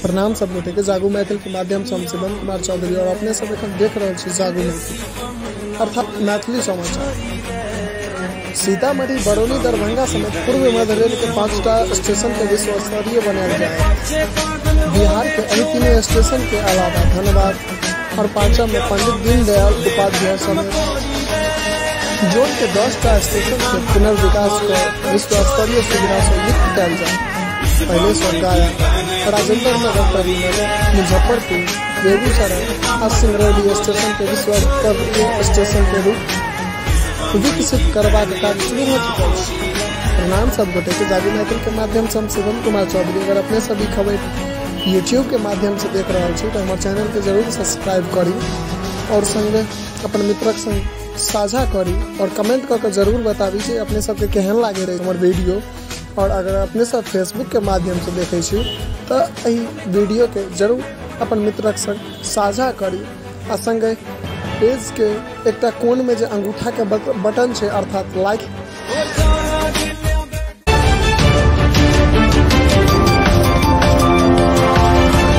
प्रणाम सब गोटे के जागू मैथिल के माध्यम से हम शिवम कुमार चौधरी और अपने सब एखन देख रहल छी जागू मैथिल अर्थात मैथिली समाचार। सीतामढ़ी, बरौनी, दरभंगा समेत पूर्व मध्य रेल के 5टा स्टेशन के विश्व स्तरीय बनायल जायत। बिहार के एहि तीनों स्टेशन के अलावा धनबाद और पांचम में पंडित दीनदयाल उपाध्याय समेत जोन के 10टा स्टेशन के पुनर्विकास कर विश्व स्तरीय सुविधा से युक्त कयल जायत। पहले से गया, राजेंद्र नगर टर्मिनल, मुजफ्फरपुर, बेगूसराय आ सिंगरौली स्टेशन के विश्व स्तरीय स्टेशन के रूप विकसित करबाक कार्य शुरू हो चुकल अछि। प्रणाम सब गोटे के जागू मैथिल के माध्यम से हम शिवम कुमार चौधरी। अगर अपने सभी खबर यूट्यूब के माध्यम से देख रहल छी तो हमर चैनल के जरूर सब्सक्राइब करी और संगे अपन मित्रक संग साझा करी और कमेंट कर के जरूर बताबी जे अपने सबके केहन लागे रहे हमर वीडियो। और अगर अपने सब फेसबुक के माध्यम से देखे छी तो एहि वीडियो के जरूर अपन मित्रक संग साझा करी आ संगे पेज के एकटा कोन में जे अंगूठा के बटन छै अर्थात लाइक